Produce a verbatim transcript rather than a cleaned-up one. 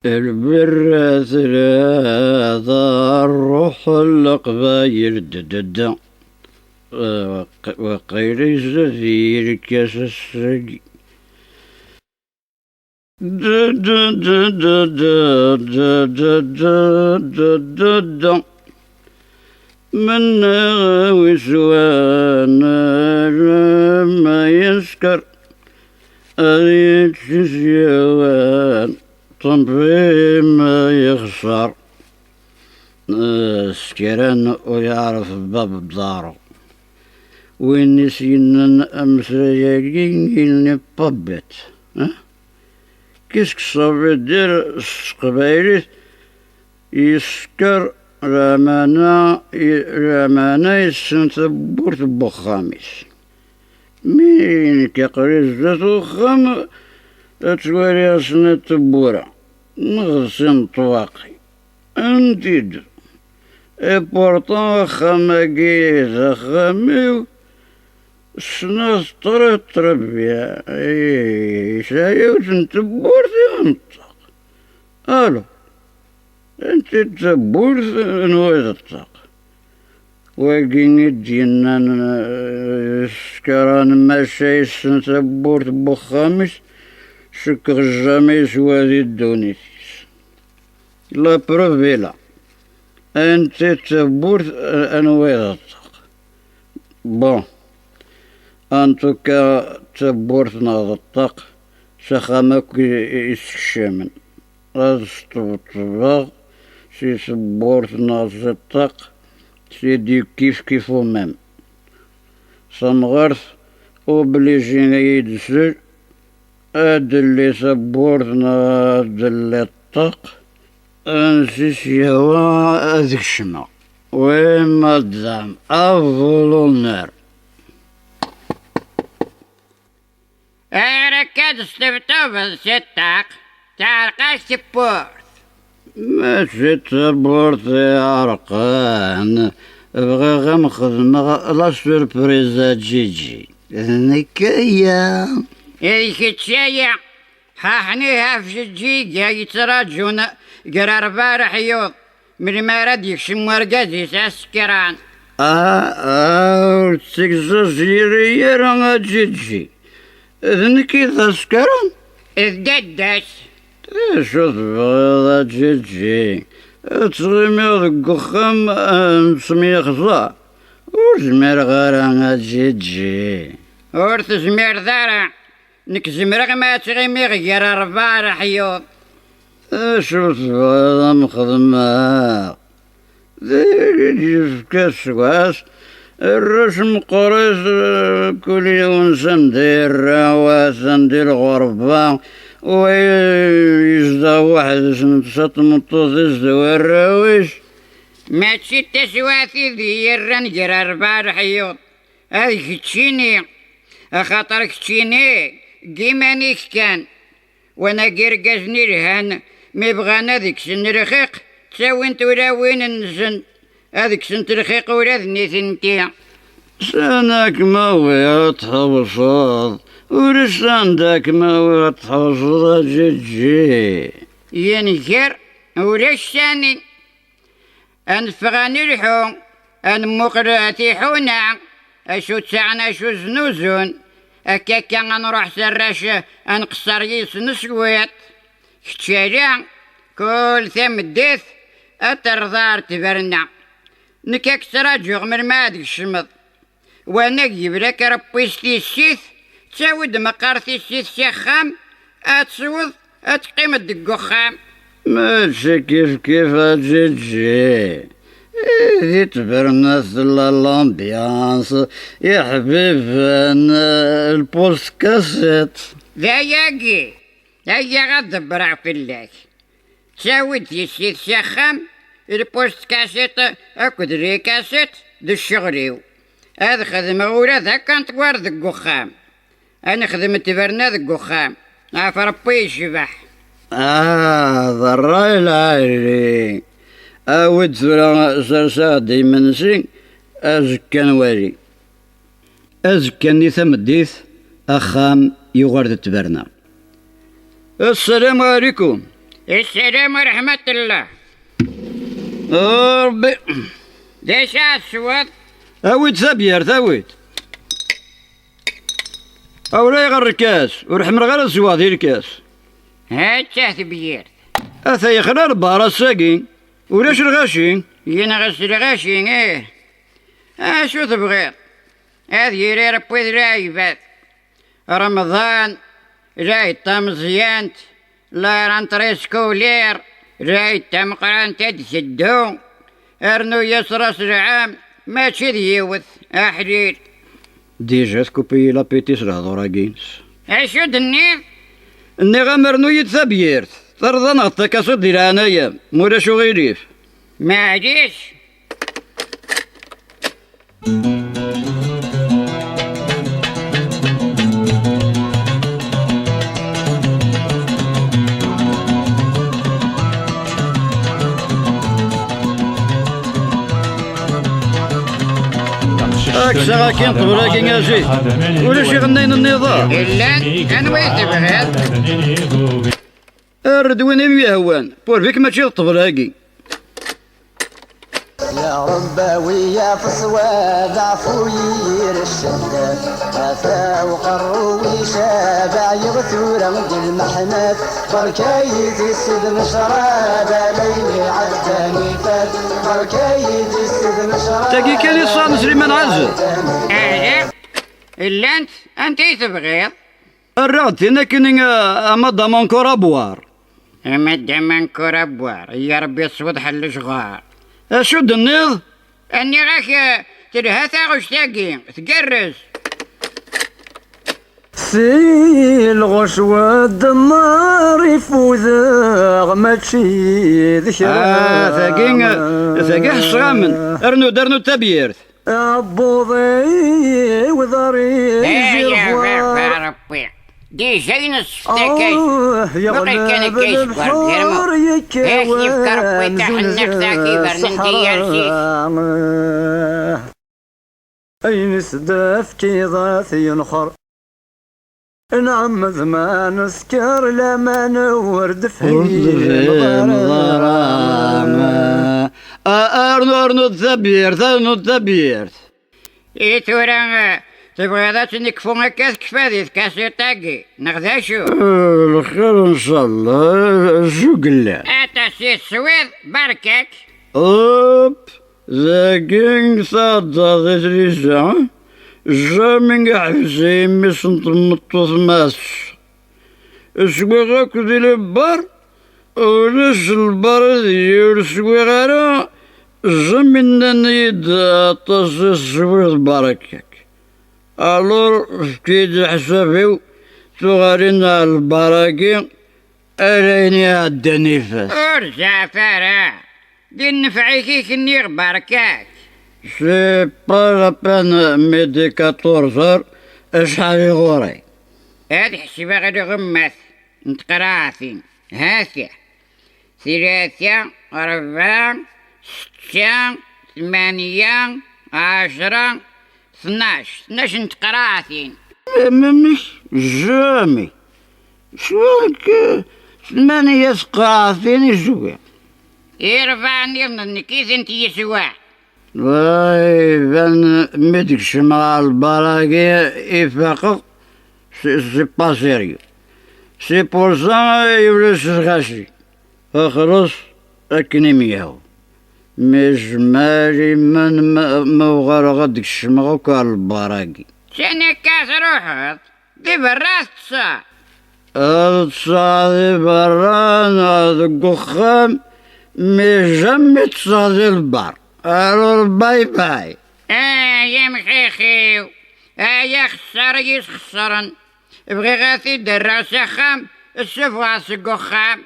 Lberra tlata, ṛṛuḥ n Leqbayel, d-d-d-d. Waq-, waqila izad yirkas ass-agi. D-d-d-d-d-d-d-d-d-d-d-d. Mennaɣ wi swan alamma yesker, ad yečč s yawan, ṭṭebbi ma yexṣer. Skran ur yeɛref bab ḍaru. Win i s-yennan ameslay-agi, il n'est pas bête, hein? Qu'est-ce que ça veut dire s teqbaylit? Yesker, lameɛna, lameɛna yessen tawwurt n wexxam-is. Mi nekk aql-i zdat uxxam, ad twaliɣ snat tewwura, neɣ sin ṭṭwaqi. Anti-d? Et pourtant, axxam-agi d axxam-iw, ssneɣ-t très, très bien. Yesɛa yiwet n tewwurt i ɣ-neṭṭeq. Alors, anti d tawwurt n wayeḍ ṭṭaq? Wagi i d-yennan, eh, Skran, maca yessen tawwurt n wexxam-is, cukkeɣ jamais yeswa di ddunit-is. La preuve est là. Anti d tawwurt, eh, n wayeḍ ṭṭaq? Bon, en tout cas, tawwurt neɣ d ṭṭaq, s axxam akk i, i, i ssekcamen. Ad sṭebṭbeɣ si tewwurt neɣ s ṭṭaq, c'est du kif kif au même. Tamɣart obligé ad yi-d-tsel, ad d-telli tawwurt neɣ ad d-telli ṭṭaq, ansi s-yehwa ad kecmeɣ. Oui, madame, à vous l'honneur. Ayɣer akka d-tesṭebṭubeḍ si ṭṭaq? Teɛreq-ak tewwurt? Mačči d tawwurt i iɛerqen, bɣiɣ ad m-xedmeɣ la surprise a Ǧiǧi. D nekk aya. D kečč aya. Ḥaḥni ɣef Ǧiǧi i yettraǧun gar rrbeɛ leḥyuḍ. Melmi ara d-yekcem wergaz-is a Skran? Ah, ah, ur tt-egzaẓyiri ara a Ǧiǧi. D nekk i d a Skran? D dadda-s. D acu tebɣiḍ a Ǧiǧi? Ad ttɣimiɣ deg uxxam, ah, nettemyexẓer? Ur zmireɣ ara a Ǧiǧi. Ur tezmireḍ ara. Nekk zemreɣ ma ad ttɣimiɣ gar rrbeɛ leḥyuḍ. Acu tebɣiḍ ad m-xedmeɣ? D ayagi i d-yefka ssebɛa-s, arrac meqqrit, eh, kul yiwen s anda yerra, wa atan di lɣerba, wa yezdeɣ weḥd-s, netta d tmeṭṭut-is d warraw-is. Mačči d taswiɛt i d-yerran gar rrbeɛ leḥyuḍ. Ad keččini, axaṭer keččini, deg iman-ik kan. Wanagi irgazen ilhan, mi bɣan ad kksen lxiq, ttawin tulawin-nsen, ad kksent lxiq ula d nitenti. Sani ad kem-awiɣ ad tḥewṣeḍ? Ulac sanda ad kem-awiɣ ad tḥewṣeḍ a Ǧiǧi. Yenger, ulac sani. Ad neffeɣ ad nelḥu, ad nemmuqel tiḥuna, acu ttaɣen, acu znuzun. Akka akka ad nruḥ s arrac, ad nqeṣṣer yid-sen s cwiṭ. Kečč ala, kul tameddit ad terreḍ ar tberna. Nekk ad k-ttraǧuɣ melmi ad tkecmeḍ. Wanag yebla-k Rebbi s tissit, ttawi-d meqqar tissit s axxam, ad tesweḍ, ad teqqimeḍ deg uxxam. Mačči kifkif a Ǧiǧi. Di tberna tella l'ambiance, iḥbiben, lpust kasit. D ayagi, aya ad ḍebbreɣ fell-ak. Ttawi-d tissit s axxam, lpust kasit akked les cassettes d ccɣel-iw. Ad xedmeɣ ula d akanṭwar deg uxxam. Ad nexdem tberna deg uxxam. Ɣef Rebbi yecbeḥ. Ah, d ṛṛay lɛali. Awi-d tura, sers-aɣ-d imensi, azekka nwali. Azekka-nni tameddit, axxam yuɣal d ttberna. Assalamu ɛlikum. Sslam u ṛeḥmatullah. Ṛebbi. D acu ara tesweḍ? Awi-d tabyirt, awi-d. Awlay ɣer lkas, ur ḥemmleɣ ara ad sweɣ di lkas. Hatta tebyirt. Ata yexla lbar ass-agi. Ulac lɣaci. Yenɣes lɣaci, ih. Acu tebɣiḍ? Ad yili Ṛebbi d lɛibad. Remḍan, lɛid tameẓyant, la rentrée scolaire, lɛid tameqqrant ad d-teddu, rnu-yas ras lɛam, mačči d yiwet, aḥlil. Déjà tkupi-yi l'appétit s lehdur-agi-ines. Acu d-tenniḍ? Nniɣ-am rnu-yi-d tabyirt, terḍa neɣ d takasuḍ di leɛnaya-m, ma ulac uɣilif. Maɛlic. Kkseɣ akkin ṭṭbel-agi a Jid. Ulac iɣennayen nniḍen? Llan, anwa i tebɣiḍ? Err-d win i m-yehwan, pourvu que mačči d ṭṭbel-agi. Ya Ṛebbi, awi-yaɣ s ṣṣwab, ɛfu-yi yir cceddat. Ata uqerru-w icab, ɛyiɣ tura di lmeḥnat. Berka-yi di ssid n ccrab, ala ayen iɛeddan ifat. Berka-yi di ssid n ccrab. Tagi kan i ṣṣan Sliman Ɛazem. Llant, anta i tebɣiḍ? Err-aɣ-d tin akken i, a, a madame encore à boire. A madame encore à boire, ya Ṛebbi ṣṣwed ḥell lecɣar. Acu d-tenniḍ? Nniɣ-ak, eh, telha taɣect-agi, tgerrez. Si lɣecwa d-nnar ifudeɣ, mačči d kra. Ah, tagi, tagi ḥesɣamen. Rnu-d, rnu-d tabyirt. Aɛebbuḍ-iw d arijirwa. Ṛebbi. Déjà ineṣṣef takayt. Waqil kan akka yesgergir ma. Ak yefka Ṛebbi taḥennaft-agi ibernen tiyersit. Ayen i s-d-tefkiḍ ad t-yenxer. Nɛemmed ma nesker laman ur d-fhim. Ur d-fhim ara. A, a, rnu, rnu-d tabyirt, rnu-d tabyirt. I tura, eh, tebɣiḍ ad tt-nekfu akka tekfa di tkasiṭ-agi, neɣ d acu? Eh, lxir, ncallah, eh, zugella. Aṭas i teswiḍ, berka-k. Hop, dagi tɛeddaḍ di tlisa, jamais iḥbes yimi-s n tmeṭṭut ma tess. Swiɣ akk di lebbar, ulac lebbar ad iyi ur swiɣ ara, jamais nnan-iyi-d aṭas i teswiḍ, baraka-k. Alors, efk-iyi-d leḥsab-iw, tuɣalin ɣer lebbar-agi, ala ayen iɛeddan ifat. Ur zeɛɛef ara, di nnfeɛ-ik i k-nniɣ barka-k. C'est pas la peine, midi quatorze heures, acḥal i ɣur-i? Ad ḥesbeɣ lɣemmat n teqraɛtin, ha-t-a. Tlata, ṛebɛa, setta, tmanya, ɛecṛa, tnac. Tnac n teqraɛtin. Memmi-k? Jamais. Swiɣ-k tmanya teqraɛtin i swiɣ. I ṛebɛa nniḍen d nekk i tent-yeswa. Wa iban mi d-kecmeɣ ɣer lbar-agi i faqeɣ, c'est, c'est pas sérieux. C'est pour ça i ulac lɣaci. Xlaṣ akken i m-yehwa. Mi jmal iman ma, ma uɣaleɣ ad d-kecmeɣ akk ɣer lbar-agi. Can akka truḥeḍ? Di berra ad ṭṭseɣ. Ad ṭṭseɣ di berra neɣ deg uxxam, mi jamais ṭṭseɣ di lbar. Alors, bye bye. Ay amxix-iw, ay axeṣṣar i yi-sxeṣren. Bɣiɣ ad t-id-rreɣ s axxam, ssufɣeɣ-t seg uxxam.